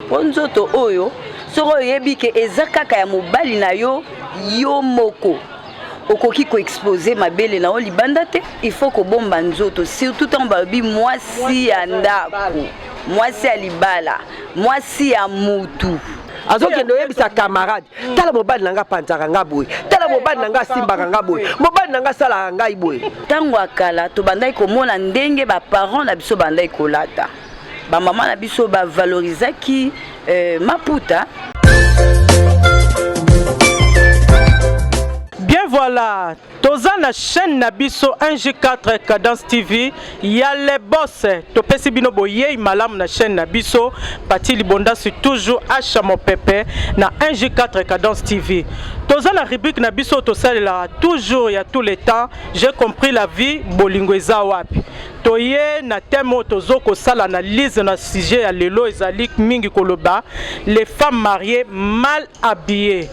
Mpo nzoto oyo, soki oyebi ke eza kaka ya mobali na yo, yo moko okoki koexpose mabele na yo libanda te. Il faut kobomba nzoto, surtout ntango balobi mwasi ya ndako, mwasi ya libala, mwasi ya mutu. Azokende oyebisa camarade: "Tala mobali na nga apanzaka nga boye, tala mobali na nga asimbaka nga boye, mobali na nga asalaka ngai boye." Ntango ya kala, tobandaki komona ndenge baparent na biso bandaki kolata, bamama na biso bavalorizaki maputa. Bien, voilà, toza na chaîne na biso 1G4 Cadence TV ya le boss. Topesi bino boyei malamu na chaîne na biso. Pati Libondasi, toujours Asha Mopepe na 1G4 Cadence TV. Toza na rubrique na biso tosalelaka toujours ya tous les temps, "J'ai compris la vie", bolingo eza wapi. Toye na thème oyo tozo kosala analyse na sujet ya lelo, ezali mingi koloba les femmes mariées mal habillées.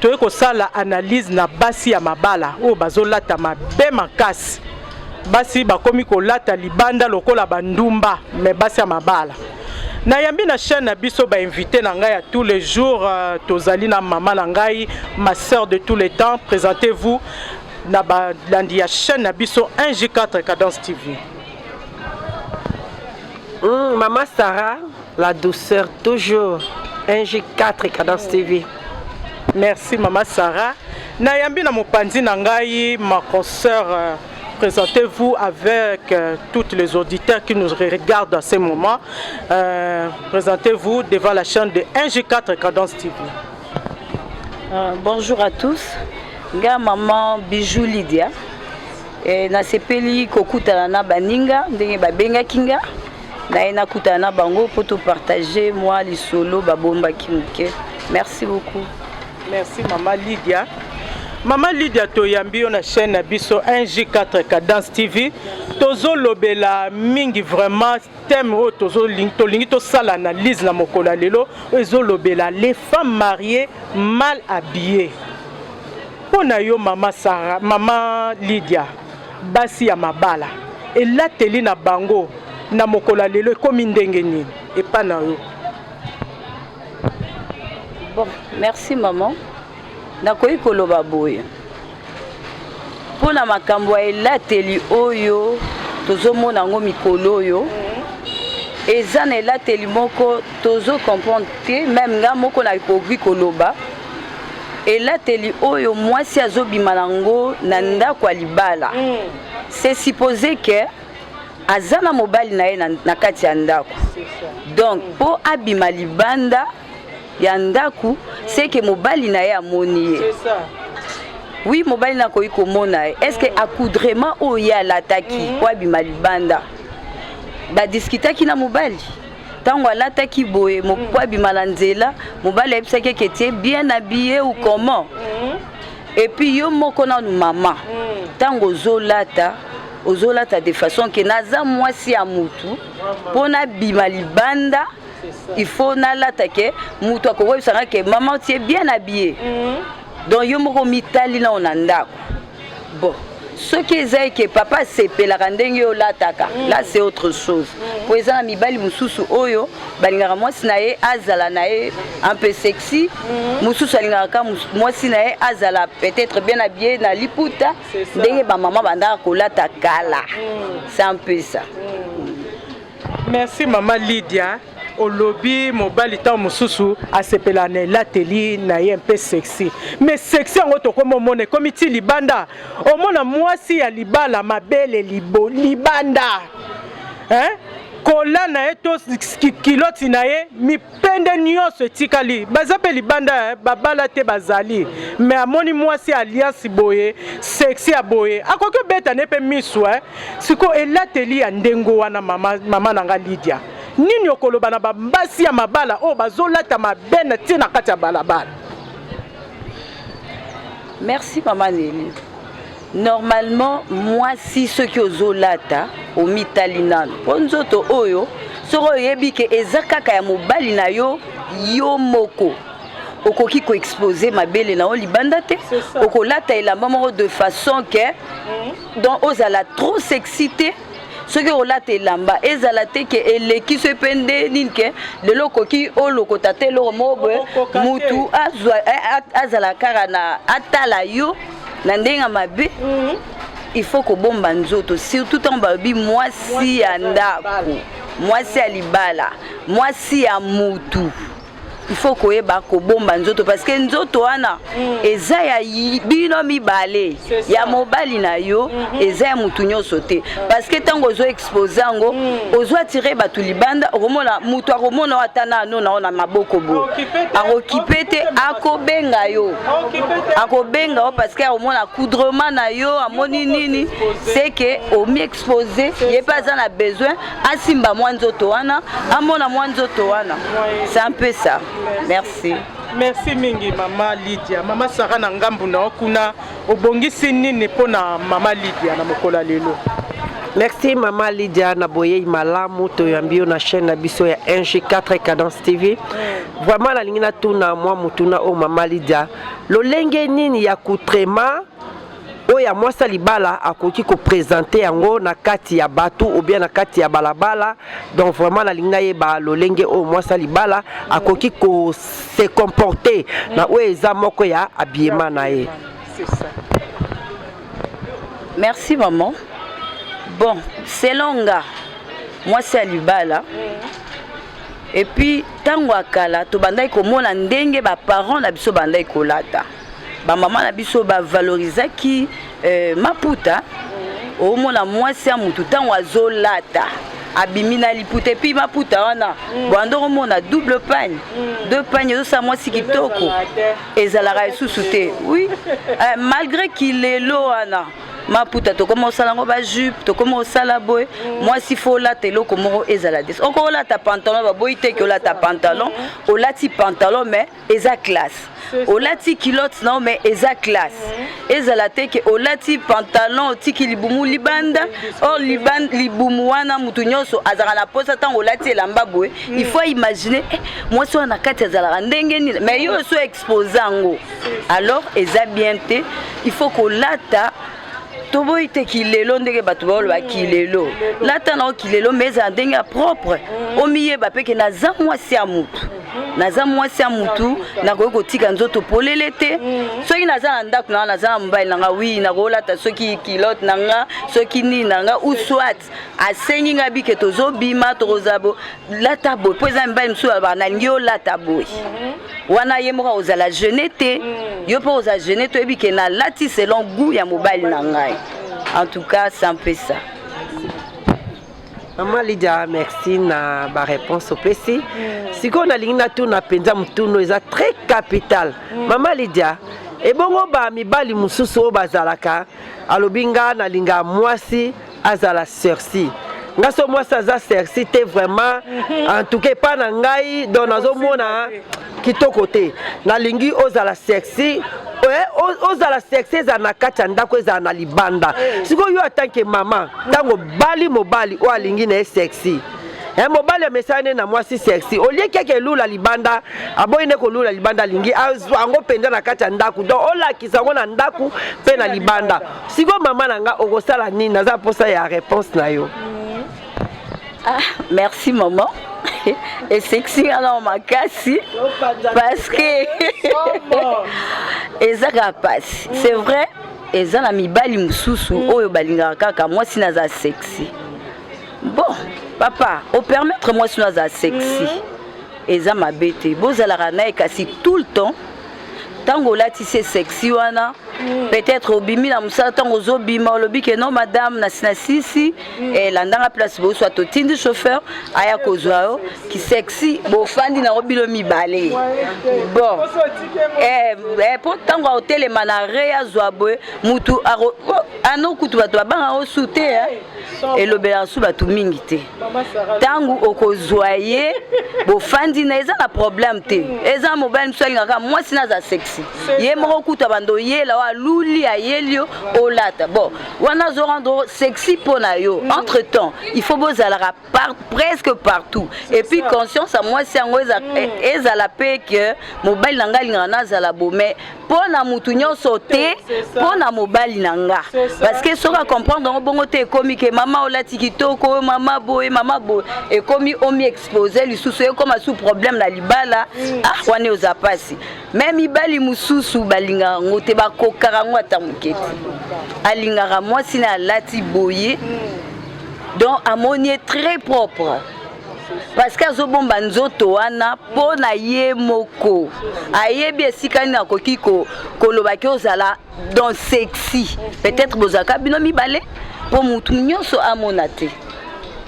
Toye kosala analyse na basi ya mabala oyo bazolata mabe makasi. Basi bakomi kolata libanda lokola bandumba, mais basi ya mabala. Nayambi na chaîne na biso bainvité na ngai ya tous les jours. Tozali na mama na ngai, ma sœur de tous les temps. Présentez-vous na balandi ya chaîne na biso 1G4 Cadence TV. Maman Sarah, la douceur toujours, 1G4 Cadence TV. Merci, mama Sarah. Nayambi na mopanzi na ngai ma consoeur. Présentez-vous avec toutes les auditeurs qui nous regardent à ce moment. Présentez-vous devant la chaîne de 1G4 Cadence TV. Bonjour à tous. Nga maman Bijou Lydia. E, nasepeli kokutana na baninga ndenge babengaki nga, naye nakutana na bango mpo topartage mwa lisolo babombaki moke. Merci beaucoup. Merci, mama Lydia. Mama Lydia, toyambi yo na chaîne na biso 1G4 Cadence TV. Tozolobela mingi vraiment thème oyo tolingi tosala analyse na mokolo ya lelo, oyo ezolobela les femmes mariées mal habillées. Mpo na yo, mama Sara, mama Lydia, basi ya mabala, elateli na bango na mokolo ya lelo ekómi ndenge nini epa na yo? Bon, merci maman. Nakoki koloba boye mpo na makambo ya elateli oyo tozomona yango mikolo oyo, eza na elateli moko tozocomprendre te. Même nga moko nakoki koloba, elateli oyo mwasi azobima nango na ndako ya libala, c'est supposé ke aza na mobali na ye na kati ya ndako. Donc mpo abima libanda ya ndako, c'est que mobali na ye amoni ye. Oui, mobali nakoki komona ye. Est ce que accoutrement oyo ye alataki po abima libanda, badiskutaki na mobali ntango alataki boye po abima na nzela? Mobali ayebisaki eke t'es bien habillé ou comment? Et puis yo moko nanu mama, ntango ozolata, ozolata de façon ke naza mwasi ya mutu, mpo nabima libanda, il faut nalata ke mutu akokoyebisanga ke "Mama, t'es bien habillé." Donc yo moko mitali nao na ndako. Bon, soki eza eke papa asepelaka ndenge olataka, là c'est autre chose, po eza na mibali mosusu oyo balingaka mwasi na ye azala na ye un peu sexy, mosusu alingaka mwasi na ye azala peut-être bien habillé na liputa, ndenge bamama bandaka kolata kala. C'est un peu ça. Merci, mama Lydia. Olobi mobali ntango mosusu asepela na elateli na ye mpe sexy, mais sexy yango tokomi omona ekomi ti libanda. Omona mwasi ya libala, mabele libanda, hein? Kola na ye to kiloti na ye, mipende nyonso etikali, baza mpe libanda. Babala te, bazali, mais amoni mwasi alliance boye, sexy ya boye, akoki obeta ne mpe miso. Sikoyo elateli ya ndenge wana, mama, mama na nga Lydia, nini okoloba na bambasi ya mabala oyo bazolata mabe na ntina kati ya balabala? Merci, mama Neli. Normalement mwasi, soki ozolata, omitali nano, mpo nzoto oyo, soki oyebi ke eza kaka ya mobali na yo, yo moko okoki koexpose mabele na yo libanda te. Okolata elamba moko de façon ke donc ozala trop sexy te. Soki olata elamba, ezala te ke eleki so mpe nde nini ke lelo okoki olokota te eloko moko boye. Okokoka te. Mutu azwa azala kaka na atala yo na ndenge ya mabe. Il faut kobomba nzoto, surtout ntango balobi mwasi ya ndako, mwasi ya libala, mwasi ya mutu. Il faut koyeba kobomba nzoto, parce que nzoto wana eza ya bino mibale, C'est ça. ya mobali na yo, eza ya mutu nyonso te, parce que ntango ozo expose yango, ozo atire bato libanda. Okomona mutu akomona oyo ata na ano na yo na maboko boye. Akokipe te. Akokipe te, akobenga yo. Okipe te. Akobenga yo parce que akomona accoutrement na yo, amoni nini, c'est que omi expose. Ye mpe aza na besoin asimba mwa nzoto wana, amona mwa nzoto wana. C'est un peu ça, merci. Merci mingi, mama Lydia. Mama Sara, na ngambu na yo kuna, obongisi nini mpona mama Lydia na mokolo ya lelo? Merci, mama Lydia, na boyei malamu. Toyambi yo na chaîne na biso ya 1G4 Cadence TV. Vraiment, nalingi natuna mwa motuna oyo, mama Lydia: lolenge nini ya accoutrement oyo ya mwasi ya libala akoki koprésenter yango na kati ya bato ou bien na kati ya balabala? Donc vraiment, nalingi nayeba lolenge oyo mwasi ya libala akoki kose comporter na oyo eza moko ya habillement na ye. C'est ça. Merci, maman. Bon, selon nga, mwasi ya libala, et puis ntango ya kala tobandaki komona ndenge baparent na biso bandaki kolata, bamama na biso bavalorizaki maputa. Omona mwasi ya mutu ntango azolata, abimi na liputa, et puis maputa wana bwando okomona double pagne, deux pagne, ezosala mwasi kitoko. Ezalaka lisusu te, oui. Malgré kilelo wana maputa tokoma osala yango bajupe, tokoma osala boye. Mwasi faut olata eloko moko ezala des oko olata pantalon, baboyi teke olata pantalon, olati pantalon mais eza classe, olati culotte na yo mais eza classe. Ezala te ke olati pantalon, otiki libumu libanda. Or libumu wana, mutu nyonso azalaka na posa. Ntango olati elamba boye, il faut imaginer mwasi wana na kati azalaka ndenge nini, mais yo oso expose yango, alors eza bien te. Il faut kolata, toboyi te kilelo, ndenge bato baoloba kilelo, lata na yo kilelo mais ezala ndenge ya propre. Omiyeba mpe ke naza mwasi ya mutu, naza mwasi ya mutu, nakoki kotika nzoto polele te. Soki naza na ndako na nga, naza na mobali na nga, oui, nakolata soki culotte na nga, soki nini na nga, ou soit asengi nga bike tozobima, tokozala bo lata boye, mpo eza mibali mosusu balobaka nalingi olata boye. Wana ye moko akozala gêné te, yo mpe ozala gêné. Toyebi ke nalati selon goût ya mobali na ngai. En tout cas, c'est un peu ça. Mama Lydia, merci na baréponse opesi. Sikoyo nalingi natuna mpenza motuna eza très capital. Mama Lydia, ebongo bamibali mosusu oyo bazalaka, alobi: "Nga nalingaka mwasi azala sexy, nga so mwasi aza sexy te, vraiment, en tout cas epa na ngai, donc nazomona kitoko te. Nalingi ozala sexy, ozala sexy, ezala na kati ya ndako, ezala na libanda." Sikoyo yo, atanke mama, ntango bali mobali oyo alingi na ye sexy, mobali amesani nde na mwasi sexy, olieki eke elula libanda, aboyi nde kolula libanda, alingi azwa yango mpenza na kati ya ndako, donc olakisa yango na ndako mpe na libanda. Sikoyo mama na nga, okosala nini? Naza mposa ya réponse na yo. Ah, merci maman. Esekisi nga na makasi parce que eza kaka pasi. C'est vrai, eza na mibali mosusu oyo balingaka kaka mwasi naza sexy. Bon, papa, opermettre mwasi no aza sexy, eza mabe te, bozalaka na ye. Kasi tout le temps ntango olatisi ye sexy wana, peut-être obimi na mosala, ntango ozobima, olobi ke: "Non madame, nasi nasisi, elandanga place boswa, totindi chauffeur aya kozwa yo." Kisexy bofandi nango bino mibale. Bon, mpo ntango aotelema na re azwa boye, mutu ano kutu bato babangaka osu te, elobelaka su bato mingi te. Ntango okozwa ye, bofandi na, eza na problème te. Eza mobali mosusu alingaka mwasi na aza sexy, ye moko kuta bando oyela o aluli, ayeli yo olata. Bon, wana azorendre sexy mpo na yo. Entre temps, il faut bozalaka presque partout. Et puis conscience ya mwasi yango ezala mpe ke mobali na ngai alingaka nazala bo, mais mpo na mutu nyonso te, mpo na mobali na nga, parce que soki acomprendre yango bongo te, ekomi ke mama. Mama olati kitoko, oyo mama boye, mama boye, ekomi omi expose lisusu, ekoma su problème na libala. Ah, wana oza pasi. Me mibali mosusu balingaka yango te, bakokaka yango ata moke te. Alingaka mwasi na alati boye, donc amoni ye très propre, parce que azobomba nzoto wana mpo na ye moko ayebi esika nini akoki kolobaki ozala donc sexy. Peut-être bozalaka bino mibale mpo motu nyonso amona te.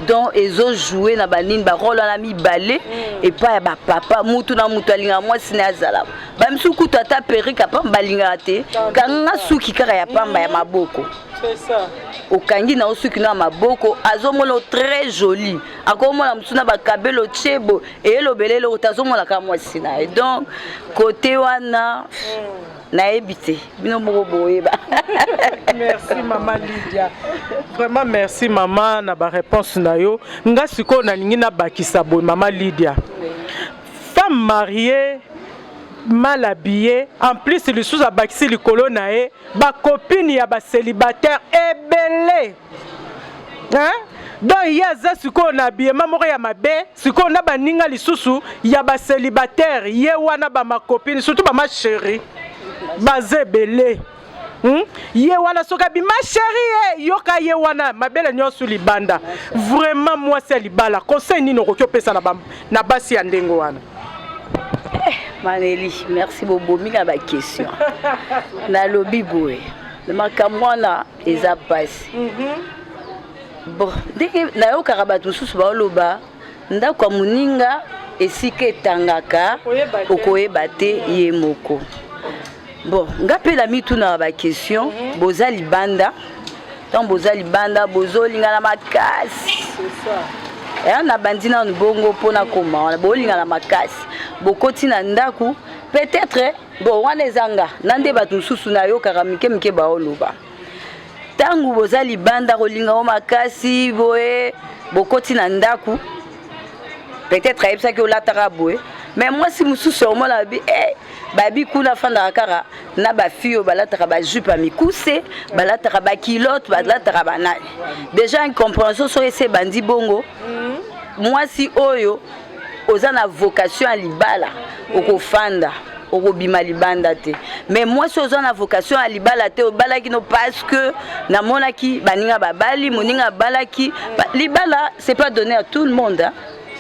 Donc ezojoue na banini, barole wana mibale epai ya bapapa. Mutu na mutu alingaka mwasi na azala. Bamisusu kutu ata perruque ya pamba balingaka te, kanga suki kaka ya pamba ya maboko. C'est ça. Okangi na yo suki no ya maboko, azomona très joli. Akomona mosu na bakabelo tiebo eyelobela eloko te, azomona kaka mwasi na ye. Donc côté wana nayebi te, bino moko boyeba. Merci mama Lydia, vraiment merci mama na baréponse na yo. Nga sikoyo nalingi nabakisa boye, mama Lydia: femme mariée mal habillée, en plus lisusu abakisi likolo na ye bacopines ya bacélibataire ebele, hein? Donc ye aza sikoyo na habillement moko ya mabe, sikoyo na baninga lisusu ya bacélibataire ye wana, bamacopines, surtout bama chérie baza ebele. Ye wana soki abima, chérie ye yoka, ye wana mabele nyonso libanda. Vraiment, mwasi ya libala, conseil nini okoki opesa na basi ya ndenge wana? Maneli, merci. Bobomi na baquestion. Nalobi boye, makambo wana eza mpasi. Bon, ndenge nayokaka bato mosusu baoloba, ndako ya moninga esika etangaka okoyeba te ye moko. Bon, nga mpe na mitunaka baquestion. Boza libanda, ntango boza libanda bozolingana makasi ya na bandi nanu bongo mpona koma wana, bolingana makasi, bokoti na ndako. Peut-être, bon, wana eza nga na nde bato mosusu nayokaka mike mike baoloba, ntango boza libanda kolinga o makasi boye, bokoti na ndako, peut-être ayebisaki olataka boye, mais mwasi mosusu omona babi eh, babi kuna afandaka kaka na bafille oyo balataka bajupe ya mikuse, balataka baculotte, balataka banani. Déjà incompréhension soki ese ebandi bongo. Mwasi oyo oza na vocation ya libala, okofanda, okobima libanda te. Mais mwasi oza na vocation ya libala te, obalaki no parce que namonaki baninga babali, moninga abalaki. Libala, c'est pas donné à tout le monde, hein?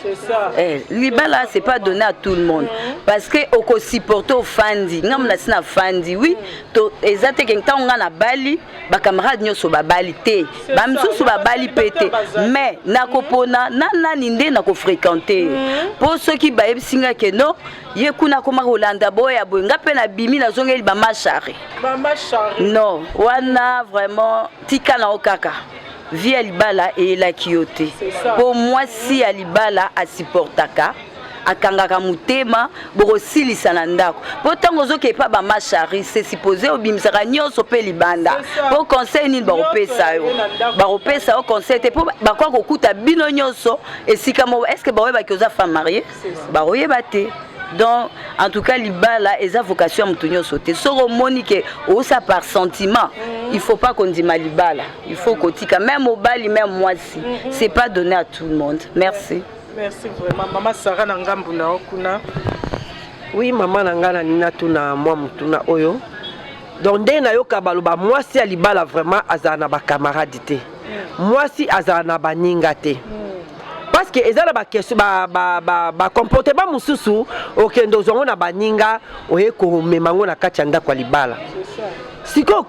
C'est ça. Eh, libala, c'est pas donné à tout le monde, parce que okosupporte, ofandi, nga mona si nafandi, oui, to eza te ke ntango nga nabali, bacamarade nyonso babali te, bamisusu babali mpe te. Mais nakopona na nani nde nakofréquente, mpo soki bayebisi nga ke non, ye kuna akoma kolanda boya boye, nga mpe nabimi, nazongeli bamachare. Mama Chari. Non, wana vraiment tika na yo kaka vie ya libala eyelaki yo te, mpo mwasi ya libala asupportaka, akangaka motema. Bokosilisa na ndako, mpo ntango ozokepa bamachari, c'est supposé obimisaka nyonso mpe libanda. Mpo conseil nini bakopesa yo? Bakopesa yo conseil te, mpo bakoka kokuta bino nyonso esika moko. Est ce que bakoyebaki oza femme mariée? Bakoyeba te. Donc en tout cas, libala eza vocation ya moto nyonso te. Soki omoni ke osa par sentiment, il faut pas kondima libala, il faut kotika, même mobali, même mwasi. C'est pas donné à tout le monde. Merci. Merci vraiment. Mama Sara, na ngambu na yo kuna. Oui, mama na ngai, nalingi natuna mwa motuna oyo. Donc ndenge nayoka baloba, mwasi ya libala vraiment azala na bacamarade te, mwasi azala na baninga te, parce que eza na baquestion, bacomportement mosusu okende ozwango na baninga, oye komema yango na kati ya ndako ya libala. Sikoyo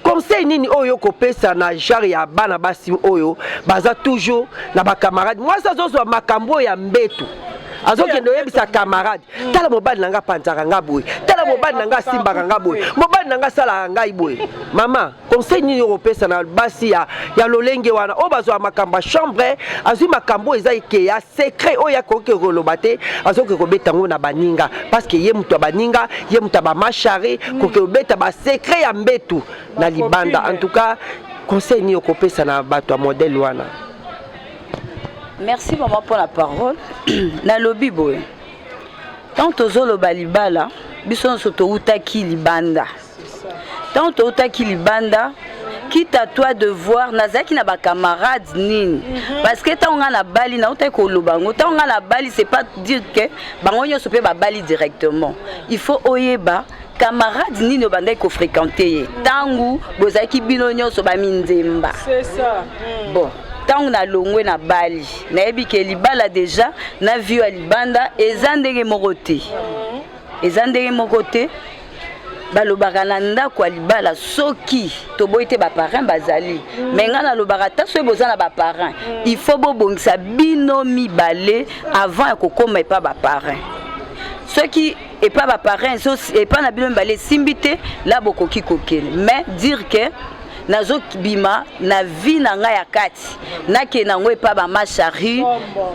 conseil nini oyo okopesa na genre ya bana basi oyo baza toujours na bacamarade? Mwasi azozwa makambo oyo ya mbetu, azokende oyebisa camarade: "Tala mobali na nga apanzaka nga boye, tala mobali na nga asimbaka nga boye, mobali na nga asalaka ngai boye." Mama, conseil nini okopesa na basi ya lolenge wana oyo bazwaka makambo ya chambre, azwi makambo oyo eza eke ya secret, oyo akoki koloba te, azoki kobeta yango na baninga, parce que ye moto ya baninga, ye moto ya bamachari, koki kobeta basecret ya mbetu na libanda? En tout cas, conseil nini okopesa na bato ya modèle wana? Merci mama mpo na parole. Nalobi boye, ntango tozoloba libala, biso nyonso toutaki libanda. Ntango toutaki libanda, Quitte à toi de voir nazalaki na bacamarade nini, parce que ntango ngai nabali, nautaki koloba yango, ntango ngai nabali, c'est pas dire que bango nyonso mpe babali directement. Il faut oyeba camarade nini obandaki kofréquenter ye ntango bozalaki bino nyonso baminzemba. C'est ça. Bon, ntango nalongwe na bali, nayebi ke libala déjà na vie ya libanda eza ndenge moko te, eza ndenge moko te. Balobaka na ndako ya libala, soki toboyi te, baparrain bazali. Mais ngai nalobaka, ata soki boza na baparrain, il faut bobongisa bino mibale avant ya kokóma epa baparrain. Soki epa baparrain, epa na bino mibale esimbi te, la bokoki kokende. Mais dire que nazobima na vie na ngai ya kati, nakende yango epa bamashari,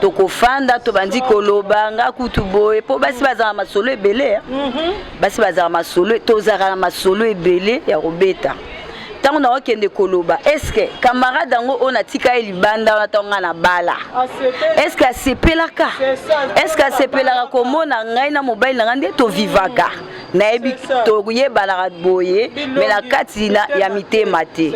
tokofanda, tobandi koloba, nga kutu boye, mpo basi bazala masolo ebele. Basi bazala masolo, tozalaka na masolo ebele ya kobeta. Ntango nakokende koloba, est-ce camarade yango oyo natika ye libanda wana, ntango ngai na bala, est-ce asepelaka? Est-ce asepelaka komona ngai na mobali na ngai nde tovivaka? Nayebi toyebanaka boye, mais na kati ya mitema te.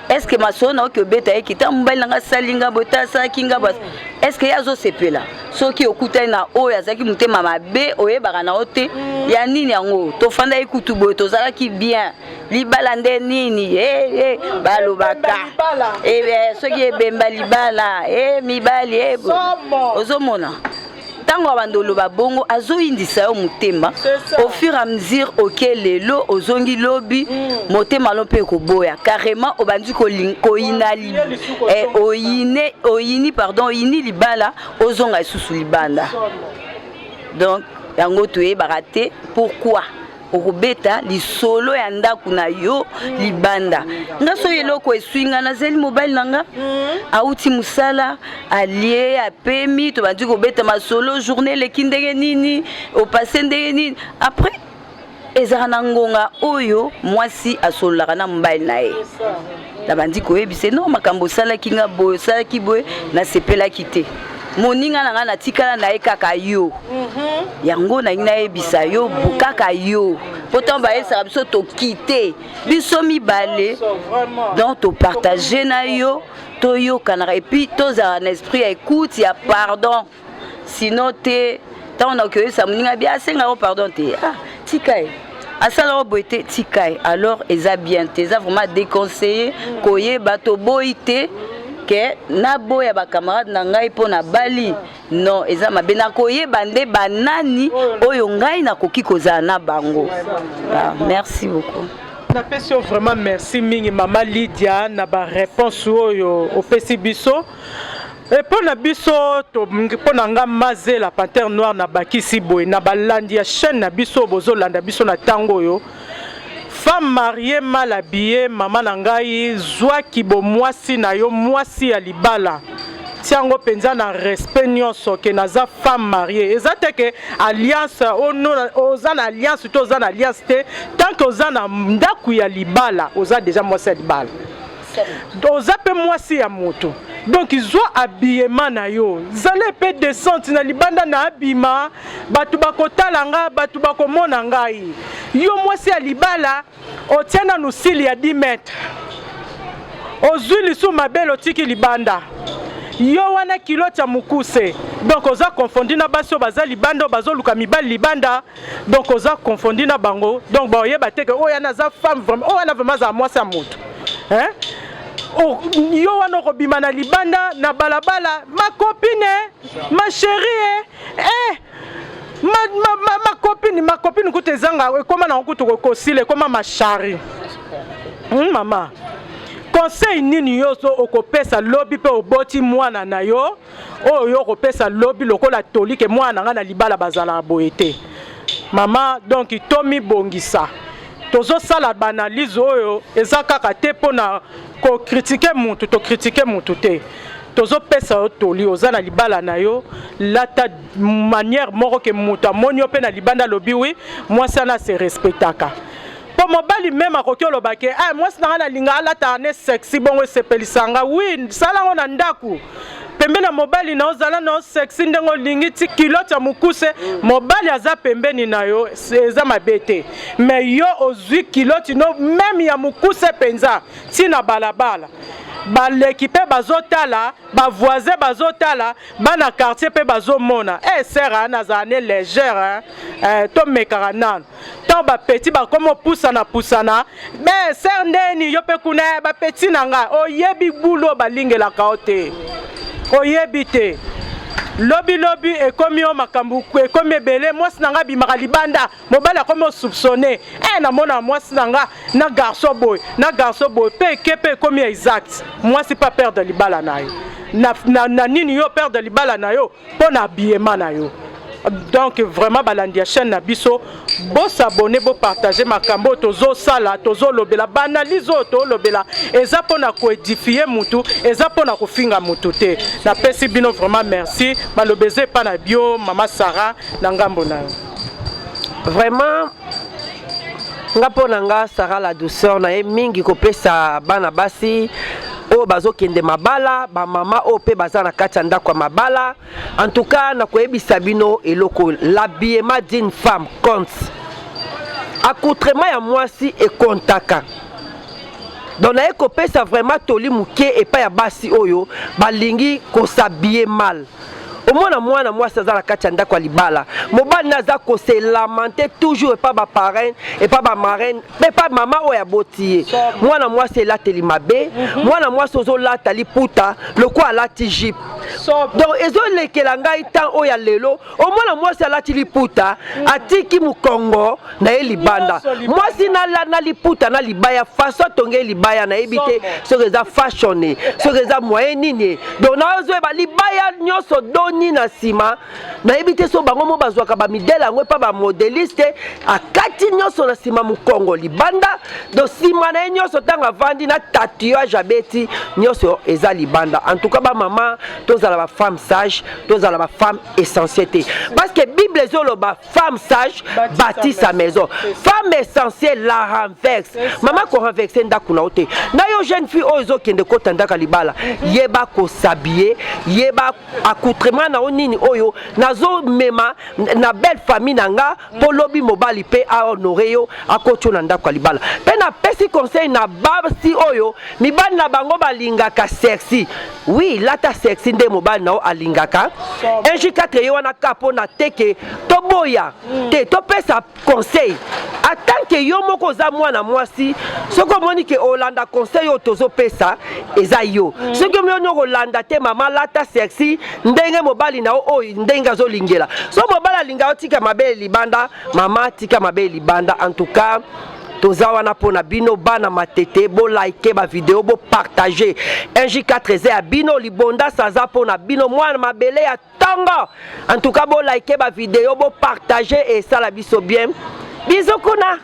Est-ce masolo naoki obeta ye kita, mobali na ngai asali nga boye, ta asalaki nga boye, est-ce ye azosepela? Soki okutani na oyo azalaki motema mabe, oyebaka na yo te ya nini yango. Tofandaki kutu boye, tozalaki bien, libala nde nini? Eh, eh, balobaka soki ebemba libala, mibali ozomona ntango abanda oloba bongo, azoyindisa yo motema au fur et à mesure. Oke lelo, ozongi lobi, motema lo mpe ekoboya carrément, obandi koyina, oyine, oyini, pardon, oyini libala, ozonga lisusu libanda. Donc yango toyebaka te pourquoi okobeta lisolo ya ndako na yo libanda. Nga soki eloko eswi nga, nazeli mobali na nga awuti mosala, alie, apemi, tobandi kobeta masolo, journée eleki ndenge nini, opase ndenge nini. Après ezalaka na ngonga oyo mwasi asololaka na mobali na ye, nabandi koyebisa: no, makambo osalaki nga boye, osalaki boye, nasepelaki te. Moninga na ngai natikala na ye kaka yo, yango nalingi nayebisa yo kaka yo, mpo ntango bayebisaka biso tokite biso mibale, donc topartage na yo, toyokanaka, et puis tozala na esprit ya écoute, ya pardon. Sinon te, ntango nakoki oyebisa moninga bi asengaka pardon te, ah, tika ye, asalaka boye te, tika ye, alors eza bien te, eza vraiment déconseillé. Koyeba toboyi te ke naboya bacamarade na ngai mpo na bali, non, eza mabe. Nakoyeba nde banani oyo ngai nakoki kozala na bango. Ah, merci beaucoup. Napesi yo vraiment merci mingi, mama Lydia, na baréponse oyo opesi biso. Mpo na biso, mpo na nga Mazela Panthère Noire, na bakisi boye na balandi ya chaîne na biso oyo bozolanda biso na ntango oyo: femme mariée mal habillée, mama na ngai, zwaki bomwasi na yo, mwasi ya libala, tiango mpenza na respect nyonso ke naza femme mariée. Eza te ke alliance, oza na alliance to oza na alliance te. Tant que oza na ndako ya libala, oza déjà mwasi ya libala, oza mpe mwasi ya moto. Donc zwa habillement na yo, zala mpe décente na libanda na abima, bato bakotala nga, bato bakomona ngai. Yo mwasi ya libala, otia nanu cils ya 10 mètre, ozwi lisu mabele, otiki libanda, yo wana culotte ya mokuse. Donc oza confondu na basi oyo baza libanda, oyo bazoluka mibali libanda. Donc oza confondu na bango, donc baoyeba te ke oyo wana aza femme vraiment, oyo wana vraiment azala mwasi ya moto, hein? Yo wana okobima na libanda na balabala, ma copine, ma chérie, eh, ma, ma, ma, ma copine, ma copine kutu ezanga, ekóma nango kutu kosila, ekóma ma chérie. Mama, conseil nini yo so okopesa lobi mpe oboti mwana na yo, oyo yo okopesa lobi lokola toli ke mwana na ngai na libala bazalaka boye te, mama? Donc tomibongisa. Tozosala baanalyse oyo eza kaka te mpona kocritiquer mutu, tocritiquer mutu te, tozopesa yo toli. Oza na libala na yo, lata manière moko ke moto amoni yo mpe na libanda, alobi: oui, mwasi wana se respectaka. Mpo mobali même akoki oloba ke: ah, mwasi na ngai nalinga alataka ne sexy, bongo esepelisa nga. Oui, sala yango na ndako. Pembeni ya mobali na yo, zala na yo sexy ndenge olingi, ti culotte ya mokuse, mobali aza pembeni na yo, eza mabe te. Mais yo ozwi culotte no même ya mokuse mpenza, ntina balabala, baleki mpe bazotala, bavoisin bazotala, bana quartier mpe bazomona. E sœur wana azala ne légère, hein? Eh, tomekaka nano. Ntango bapetits bakomi opusana pusana, me sœur ndeni yo mpe kuna, eh, bapetits na ngai, oyebi bulu oyo balingelaka yo te, oyebi te. Lobilobi ekomi yo makambo ekomi ebele. Mwasi na ngai abimaka libanda, mobali akomi osoupçonner: e namona mwasi na nga na garçon boye, na garçon boye. Mpe eke mpe ekomi exact, mwasi mpe aperdre libala na yo na nini. Yo perdre libala na yo mpo na habillement na yo. Donc vraiment, balandi ya chaîne na biso, bos'abonner, bopartager. Makambo oyo tozosala, tozolobela, baanalyse oyo tolobela, eza mpona koédifier mutu, eza mpona kofinga mutu te. Napesi bino vraiment merci. Baloba eza epa na bio, mama Sara, na ngambo na yo. Vraiment, nga mpo na nga, Sara la douceur, na ye mingi kopesa bana basi oyo bazokende mabala, bamama oyo mpe baza na kati ya ndako ya mabala. En tout cas, nakoyebisa bino eloko: l'habillement d'une femme compte, accoutrement ya mwasi ekontaka. Donc naye kopesa vraiment toli moke epai ya basi oyo balingi kos'habiller mal. Omona mwana mwasi aza na kati ya ndako ya libala, mobali na aza kose lamenter toujours epa baparrain, epa bamarraine, mpe epa mama oyo aboti ye. Mwana mwasi elateli mabe, mwana mwasi ozolata liputa lokola alati jupe. Donc ezolekela ngai temps oyo ya lelo. Omwana mwasi alati liputa, atiki mokongo na ye libanda. Mwasi na liputa na libaya, façon atonge libaya, nayebi te soki eza fashion, soki eza moyen nini. Donc nazoyeba libaya nyonso doni na nsima, nayebi te so bango mo bazwaka bamidele yango epa bamodéliste. Akati nyonso na nsima, mokongo libanda. Donc nsima na ye nyonso, ntango avandi na tatouage abeti, nyonso eza libanda. En tout cas, bamama, tozala bafemme sage, tozala bafemme essentielle te, parce que Bible ezoloba: femme sage bâtit sa maison, femme essentielle la renverse. Mama, korenverser ndako na yo te. Na yo jeune fille oyo ezokende kota ndako ya libala, yeba kos'habiller, yeba accoutrement na yo nini oyo nazomema na belle famille na nga, mpo lobi mobali mpe ahonorer yo, akoti yo na ndako ya libala. Mpe napesi conseil na basi oyo mibali na bango balingaka sexy. Oui, lata sexy nde mobali na yo alingaka. 1J4 ye wana ka mpo na teke toboya te, topesa conseil. Atanke yo moko oza mwana mwasi, soki omoni ke olanda conseil oyo tozopesa, eza yo. Soki omoni okolanda te, mama, lata sexy ndenge mobali na yo oyo ndenge azolingela. So mobali alinga yo, tika mabele libanda. Mama, tika mabele libanda. En tout cas, toza wana mpona bino bana Matete. Boliker bavidéo, bopartager. 1J4 eza ya bino, libondasi aza mpona bino, mwana mabele ya ntongo. En tout cas, boliker bavidéo, bopartager, esala biso bien. Biso kuna.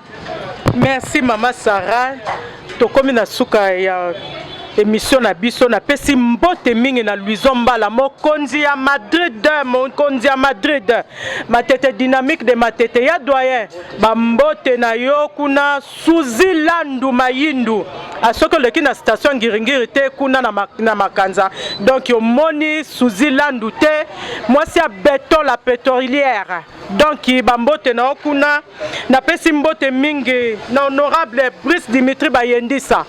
Merci, mama Sara. Tokomi na suka ya émission na biso. Napesi mbote mingi na Luison Mbala, mokonzi ya Madrid, mokonzi ya Madrid, Matete dynamique de Matete ya doyen. Bambote na yo kuna. Suzi Landu Mayindu, soki oleki na station Ngiringiri te kuna na Makanza, donc omoni Suzi Landu te, mwasi ya beton, la pétrolière. Donc bambote na yo kuna. Napesi mbote mingi na honorable Brice Dimitri Bayendisa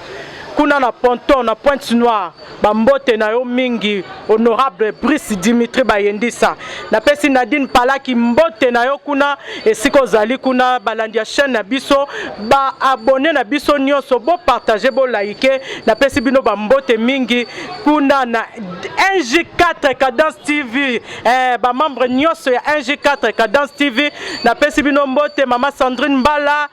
kuna na Ponton, na Pointe Noire. Bambote na yo mingi, honorable Brice Dimitri Bayendisa. Napesi Nadine Palaki mbote na yo kuna esika ozali kuna. Balandi ya chaîne na biso, baabonnés na biso nyonso, bopartager, boliker. Napesi bino bambote mingi kuna na 1J4 Cadence TV, bamembre nyonso ya 1J4 Cadence TV, napesi bino mbote. Mama Sandrine Mbala,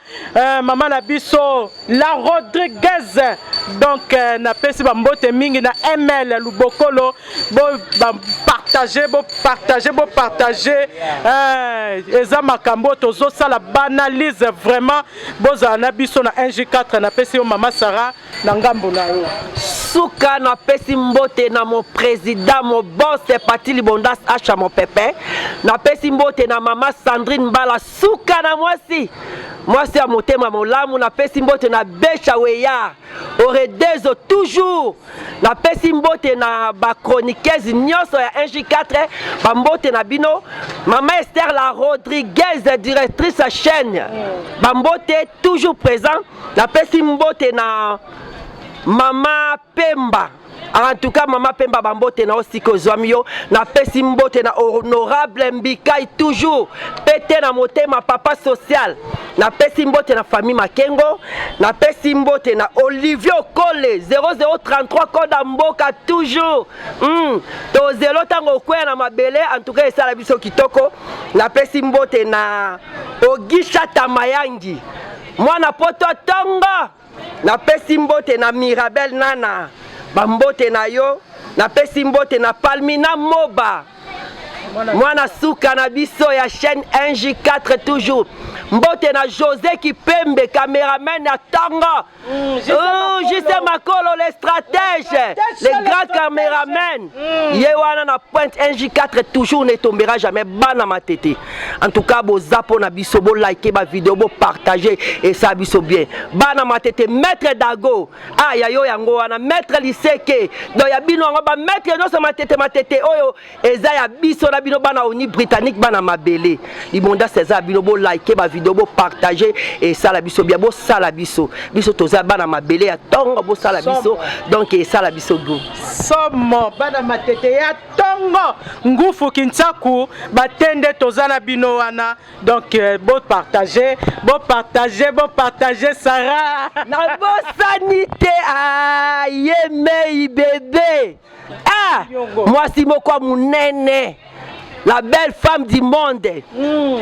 mama na biso la Rodriguez. Donc napesi bambote mingi na ML Lubokolo. Bopartager, bopartager, bopartager. Eza makambo tozosala, baanalyse. Vraiment, bozala na biso na 1J4. Napesi yo, mama Sara, na ngambo na yo. Suka, napesi mbote na mon président, mon boss, Pati Libondas Acha, mon pepe. Napesi mbote na mama Sandrine Mbala, suka na mwasi. Mwasi ya motema molamu, napesi mbote na Besha Weya Oredezo toujours. Napesi mbote na ba chroniqueuse nyonso ya 1J4, bambote na bino. Mama Esther la Rodriguez, directrice ya chaîne, bambote toujours présent. Napesi mbote na Mama Pemba. En tout cas, Mama Pemba, bambote na osika ozwami yo. Napesi mbote na Honorable Mbikai, toujours pete na motema, papa social. Napesi mbote na famille Makengo. Napesi mbote na Olivier Okole 0033, koda mboka toujours. Tozelo ntango okwea na mabele, en tout cas esala biso kitoko. Napesi mbote na Ogisha Tamayangi, mwana poto tongo. Napesi mbote na Mirabel Nana, bambote na yo. Napesi mbote na Palmina Moba, mwana suka na biso ya chaîne 1J4 toujours. Mbote na José Kipembe, caméraman ya ntongo. Oh, Justin Makolo, le stratège, le grand caméraman. Ye wana na pointe 1J4 toujours ne tombera jamais, bana matete. En tout cas, boza po na biso, bo liker ba vidéo, bo partager et ça biso bien. Bana matete, maître Dago. Ah ya yo yango wana, maître Liseke. Donc ya bino yango ba maître nyonso matete matete oyo eza ya biso na bino, bana oni britannique, bana mabele. Libonda eza bino, bo liker ba vidéo, bo partager et ça biso bien, bo sala biso. Biso toza bana mabele ya ntongo, bosala biso, donc esala biso go. Somo, bana matete ya ntongo, ngufu kintsaku batende, toza na bino wana. Donc bopartage, bopartage, bopartage. Sara. Nabosani te aye mei bebe, ah, mwasi moko ya monene, la belle femme du monde.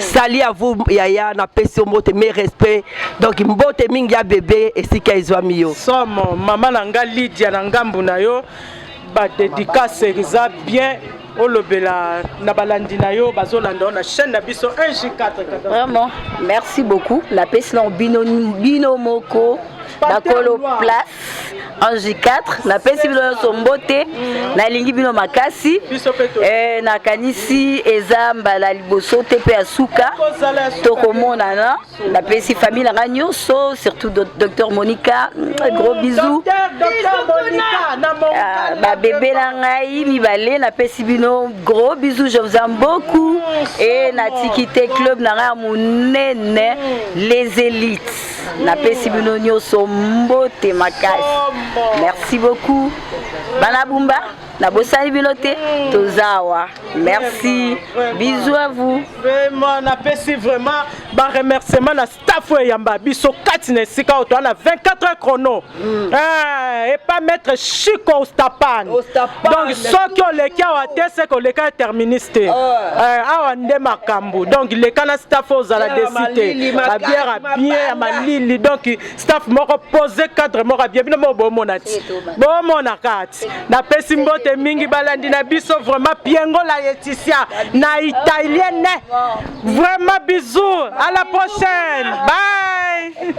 Sali à vous yaya, napesi yo mbote, mes respects. Donc mbote mingi ya bebe esika ezwami yo. Somo, mama na nga Lydia, na ngambu na yo badédicace eza bien, olobela na balandi na yo bazolanda yo na chaîne na biso 1J4. Vraiment, merci beaucoup. Napesi na bino, bino moko bakolo place 1J4, napesi bino nyonso mbote, nalingi bino makasi. Nakanisi eza mbala liboso te mpe ya suka tokomonana. Napesi famille na ngai nyonso, surtout docteur Monica, gros bisou. Babebe na ngai mibale, napesi bino gros bisou, je vous aime beaucoup. E natiki te club na ngai ya monene, les élites, napesi bino nyonso mbote makasi, merci beaucoup. Bana Bumba, nabosani bino te, toza awa. Merci, bisous à vous. Vraiment, napesi vraiment baremerciement na staff oyo eyamba biso kati na esika oyo toza na 24 heures chrono. Epa maître Chiko Ostapan. Donc soki oleki awa te, seke oleka terminus te. Awa nde makambo. Donc leka na staff oyo, ozala desi te, babière ya bien, ya malili. Donc staff moko pose, cadre moko ya bien, bino moko bomona ti bomona kati. Napesi mbote mingi balandi na biso, vraiment piengo la Leticia na italienne. Vraiment, bisous, à la prochaine, bye.